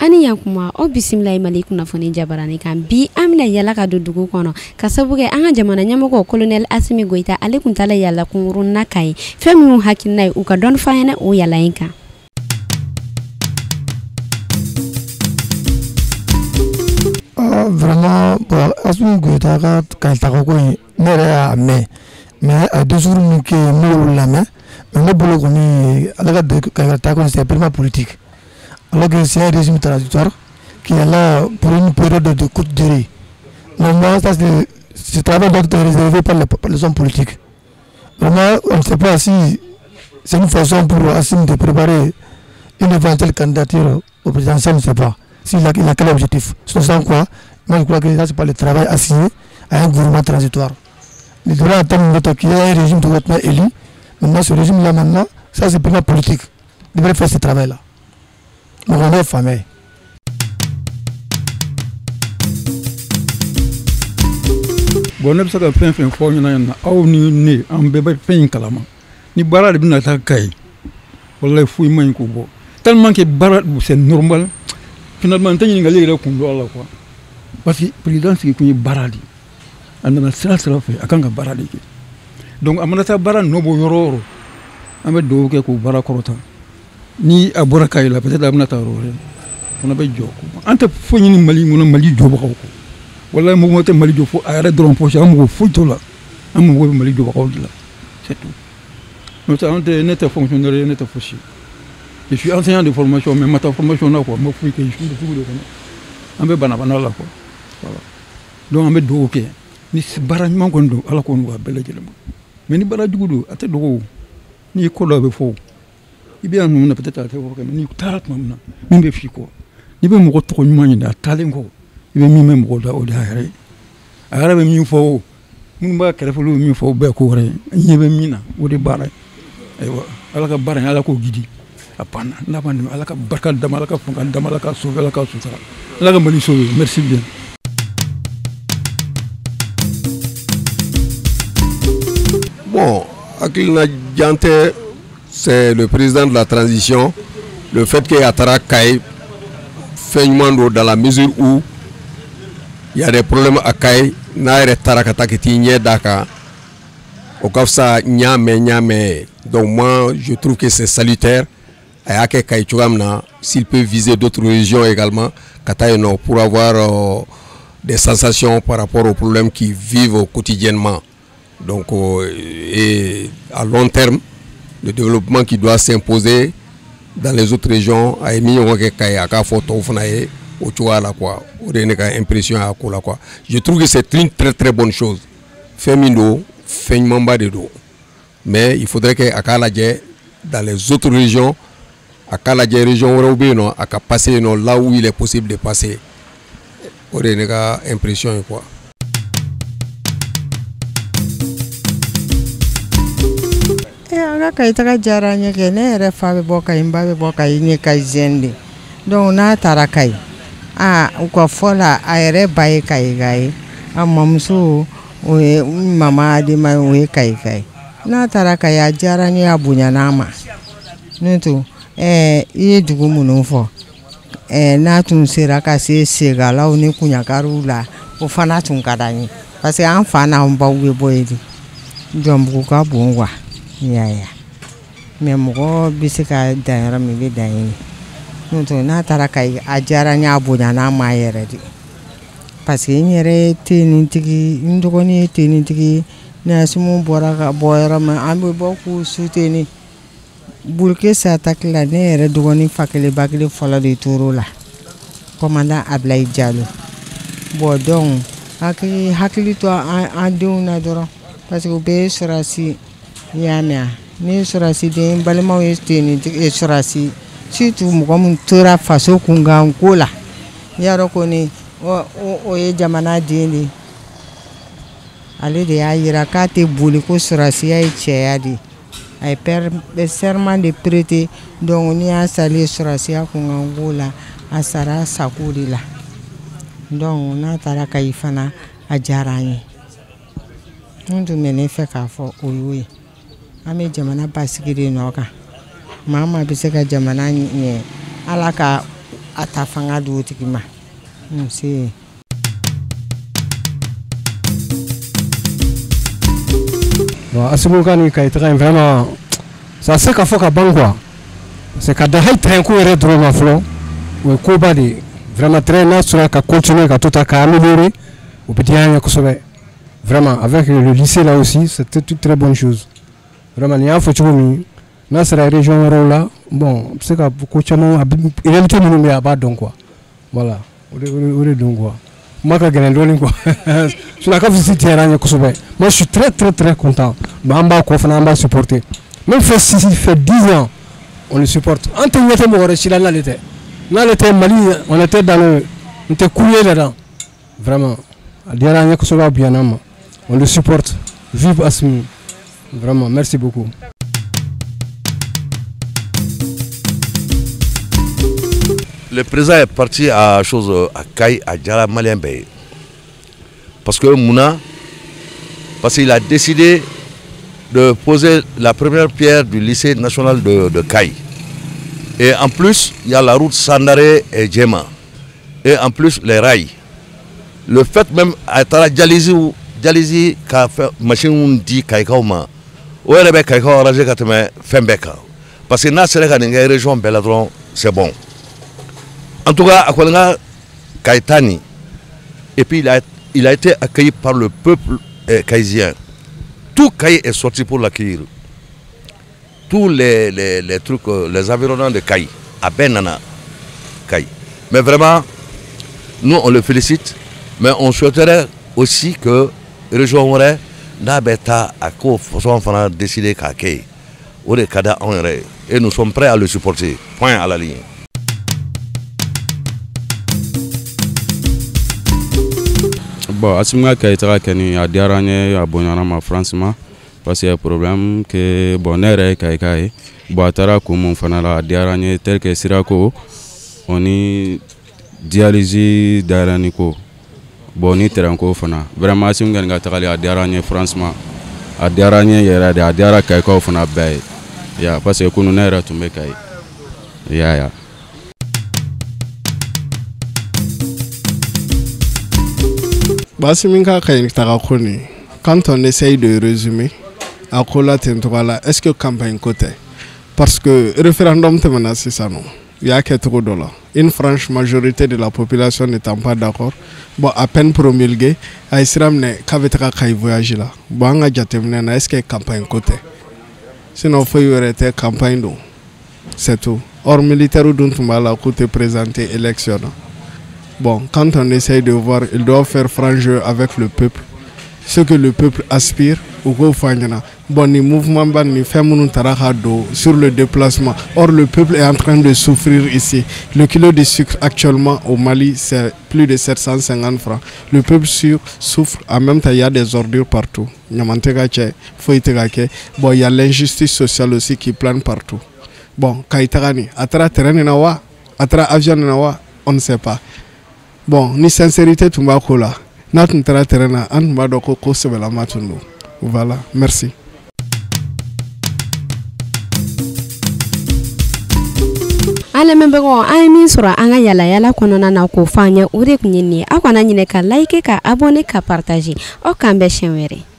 Ani yankuma aw bisimila Mali kunnafoni jabarani kan. Bi an bɛna yala ka don dugu kɔnɔ ka sabu kɛ an ka jamana ɲɛmɔgɔ colonel Assimi Goïta, ale kun taala yala kunkurun na Kayi. Fɛn minnu hakilina ye u ka dɔɔni fɔ an ɲɛna o yala in kan. Vraiment, bon, Assimi Goïta ka Kayi taga ko in, ne yɛrɛ y'a mɛn, mais a discours min kɛ yen, ne y'olu lamɛn, mais ne bolo kɔni, ale ka Kayi taga kɔni, c'est purement politique. Alors que c'est un régime transitoire qui est là pour une période de courte durée. Normalement, ça, c'est, ce travail doit être réservé par les hommes politiques. Vraiment, on ne sait pas si c'est une façon pour Assimi de préparer une éventuelle candidature au présidentiel, on ne sait pas. Il a quel objectif. Sans quoi, moi je crois que ça, c'est pas le travail assigné à un gouvernement transitoire. Il devrait attendre qu'il y ait un régime droitement élu. Maintenant, ce régime-là, maintenant, ça c'est purement politique. Il devrait faire ce travail-là. Donc on est famille. Bon, ne bɛ se ka fɛn fɛn fɔ aw ɲɛna yan na, aw ni ne, an bɛɛ bɛ fɛn in kalama. Ni baara de bɛna taa Kayi, walayi foyi ma ɲi k'o bɔ, tellement que baara, c'est normal. Finalement, n tɛ ɲininkali yɛrɛ kun don a la quoi, parce que président sigi kun ye baara de ye. A nana sira sira fɛ, a kan ka baara de kɛ. Donc a mana taa baara nɔ bɔ yɔrɔ o yɔrɔ, an bɛ dugawu kɛ k'o baara kɔrɔta. Ni a bɔra Kayi la, peut-être a bɛna taa yɔrɔ wɛrɛ fana bɛ jɔ. An tɛ foyi ɲini Mali kɔnɔ, Mali jɔbagaw kɔ. Walayi, mɔgɔ tɛ Mali jɔ fo a yɛrɛ dɔrɔn poche. An mago foyi t'o la, an mago bɛ Mali jɔbagaw de la, c'est tout. N'o tɛ, an tɛ, ne tɛ fonctionnaire ye, ne tɛ fosi. Je suis enseignant de formation, mais ma taa formation na quoi, n ma foyi kɛ, je suis dugu de kɔnɔ, an bɛ banabana la quoi. Voilà, donc an bɛ dugawu kɛ, ni baara ɲuman kɔni don, Ala k'o nɔgɔya bɛɛ lajɛlen ma. Mais ni baara jugu don, a tɛ dogo o. N'i ye ko dɔ, a bɛ fɔ o. I bɛ yan ninnu na, peut-être a tɛ fɔ, mais n'i taara tuma min na, min bɛ f'i kɔ, n'i bɛ mɔgɔ tɔgɔ ɲuman ɲini, a taalen kɔ, i bɛ min mɛn mɔgɔw da, o de y'a yɛrɛ ye. A yɛrɛ bɛ min fɔ o, minnu b'a kɛrɛfɛ, olu bɛ min fɔ, o bɛɛ ko wɛrɛ ye. N ɲɛ bɛ min na, o de baara ye. Ayiwa, Ala ka baara in, Ala k'o gidi a banna. N'a ma dɛmɛ, Ala ka barika d'a ma, Ala ka fanga d'a ma, Ala ka sauver, Ala ka sutura, Ala ka Mali sauver. Merci bien. Bon, hakilina jan tɛ, c'est le président de la transition. Le fait que a taara Kayi, fɛn ɲuman don, dans la mesure où il y a des problèmes à Kayi. N'a yɛrɛ taara ka taa ka t'i ɲɛ d'a kan, o ka fisa n y'a mɛn, n y'a mɛn. Donc moi, je trouve que c'est salutaire, a y'a kɛ Kayi cogoya min na. S'il peut viser d'autres régions également, ka taa yen nɔ pour avoir des sensations par rapport aux problèmes qu'ils vivent quotidiennement. Donc et à long terme, le développement qui doit s'imposer dans les autres régions, a ye min ɲɔgɔn kɛ Kayi, a k'a fɔ tɔw fana ye o cogoya la quoi. O de ye ne ka impression y'a ko la quoi. Je trouve que c'est une très très bonne chose. Fɛn min don, fɛn ɲumanba de don, mais il faudrait que a k'a lajɛ dans les autres régions, a k'a lajɛ région wɛrɛw bɛ yen nɔ, a ka passer yen nɔ, là où il est possible de passer. O de ye ne ka impression ye quoi. An ka Kayi taga diyara an ye kɛ. Ne yɛrɛ fa bɛ bɔ Kayi, n ba bɛ bɔ Kayi, n ye Kayizɛn de. Donc n'a taara Kayi, aa, u ka fɔ la, a yɛrɛ ba ye Kayika ye, a mamuso, o ye mama Adema ye, o ye Kayika ye. N'a taara Kayi, a diyara n ye, a bonyana a ma. N'o tɛ, i ye dugu minnu fɔ, n'a tun sera ka se Segalaw ni Kuɲakariw la, o fana tun ka d'an ye, parce que an fa n'an baw bɛ bɔ yen de. Jɔnbugu ka bon quoi, i y'a ye. Mais mɔgɔ bɛ se ka dan yɔrɔ min, i bɛ dan yen. N'o tɛ, n'a taara Kayi, a diyara n ye, a bonyana a ma yɛrɛ de, parce que n yɛrɛ ye tenitigi, n dɔgɔnin ye tenitigi. Ni Asimu bɔra ka bɔ yɔrɔ min, an bɛ bɔ k'u soutenir. Burukesa attaque la, ne yɛrɛ dɔgɔnin fa kelen ba kelen fɔlɔ de tor'o la, commandant Abilayi Jalo. Bon, donc hakili hakili to an denw na dɔrɔn, parce que u bɛɛ ye sɔrɔdasi, i y'a mɛn wa? Ne ye sɔrɔdasi den, n balimaw ye tenitigi sɔrɔdasi, surtout mɔgɔ min tora faso kunkan ko la, i y'a dɔn kɔni, o ye jamana den de ye. Ale de y'a yira k'a tɛ boli, ko sɔrɔdasiya ye cɛya de ye. A ye serment de prêter. Donc n'i y'a salen sɔrɔdasiya kunkan ko la, a sara a sago de la. Donc n'a taara Kayi fana, a diyara an ye. N tun bɛ ne fɛ k'a fɔ o y'o ye. An bɛ jamana basigi de nɔ kan. Maa maa bɛ se ka jamana ɲɛ, Ala ka a ta fanga di o tigi ma. Nse. Bon, Assimi ka nin Kayi taga in, vraiment, ça se ka fɔ ka ban quoi. C'est ka da hali train ko yɛrɛ dɔrɔn ma fɔlɔ, o ye koba de ye. Vraiment, train n'a sɔrɔ ka continuer ka to ta k'a améliorer, o bɛ diya an ye kosɛbɛ. Vraiment, avec le lycée là aussi, c'était une très bonne chose. Vraiment, nin y'a fɔ cogo min, n'a sera région wɛrɛw la, bon, a bɛ se ka ko caman, a bɛ réalité minnu bɛ yen, a b'a dɔn quoi. Voilà, o de don quoi. Kuma ka gɛlɛn dɔɔnin quoi. Sinon a ka visite diyara an ye kosɛbɛ. Moi, je suis très très très content. Mais an b'a kɔ fana, an b'a supporter. Même fait si fait 10 ans, on le supporte. An tɛ ɲɛ tɛ mɔgɔ wɛrɛ si la n'ale tɛ. N'ale tɛ Mali, on était dans le, on était coulé là-dedans. Vraiment, a diyara an ye kosɛbɛ, a bonyana an ma. On le supporte. Vive Assimi. Vraiment, merci beaucoup. Le président est parti à chose à Kayes, a diyara Malien bɛɛ ye. Parce que munna, parce qu'il a décidé de poser la première pierre du lycée national de Kayes. Et en plus, il y a la route Sandaré et Djema. Et en plus, les rails. Le fait même, a taara dialyse, dialyse ka fɛn machine di Kayikaw ma, o yɛrɛ bɛ Kayikaw arranger ka tɛmɛ fɛn bɛɛ kan. Parce que n'a sera ka nin kɛ région bɛɛ la dɔrɔn, c'est bon. En tout cas, a kɔni ka Kayi ta nin, et puis il a été accueilli par le peuple kayésien. Tout Kayes est sorti pour l'accueillir. Tous les trucs, les environnants de Kayes, a bɛɛ nana Kayes. Mais vraiment, nous, on le félicite, mais on souhaiterait aussi que région wɛrɛ n'a bɛ taa, a k'o façon fana décider k'a kɛ yen. O de ka di anw yɛrɛ ye. Et nous sommes prêts à le supporter. Point à la ligne. Bon, Assimi ka Kayi taga kɛ nin, a diyara n ye, a bonyana ma franchement, parce que problème que, bon, ne yɛrɛ ye Kayika ye. Bon, a taara kun mun fana la, a diyara n ye, tel que sirako o ni dialyse dayɛlɛnni ko, bon, ni terrain ko fana. Vraiment, Assimi kɔni ka tagali, a diyara n ye franchement, a diyara n ye yɛrɛ de, a diyara Kayikaw fana bɛɛ ye ya, parce que kunun ne yɛrɛ tun bɛ Kayi ya. Assimi ka Kayi taga ko nin, quand on essaye de résumer a ko la ten cogoya la, est-ce que campagne ko tɛ? Parce que référendum tɛmɛna sisan nɔ, u y'a kɛ cogo dɔ la, une franche majorité de la population n'étant pas d'accord. Bon, à peine promulgué, a ye sira minɛ k'a bɛ taga Kayi voyage la. Bon, an ka jateminɛ na, est-ce que campagne ko tɛ? Sinon foyi wɛrɛ tɛ, campagne don, c'est tout. Or militaire dun tun b'a la k'u tɛ présenter élection na. Bon, quand on essaye de voir, ils doivent faire franc jeu avec le peuple. Ce que le peuple aspire, u k'o fɔ an ɲɛna. Bon, ni mouvement ba ni fɛn minnu taara ka don sur le déplacement. Or, le peuple est en train de souffrir ici. Le kilo de sucre actuellement au Mali, c'est plus de 750 francs. Le peuple souffre. En même temps, il y a des ordures partout. Ɲaman tɛ ka cɛ, foyi tɛ ka kɛ. Bon, il y a l'injustice sociale aussi qui plane partout. Bon, Kayi taga nin, a taara terrain nin na wa? A taara avion nin na wa? On ne sait pas. Bon, ni sincérité tun b'a ko la, n'a tun taara terrain na, an tun b'a dɔn ko ko sɛbɛlama tun don. Voilà, merci. An lamɛnbagaw, an ye min sɔrɔ an ka yala yala kɔnɔna na k'o fɔ an ye, o de tun ye nin ye. Aw kana ɲinɛ ka like, ka abonner, ka partager. Aw k'an bɛn siɲɛ wɛrɛ.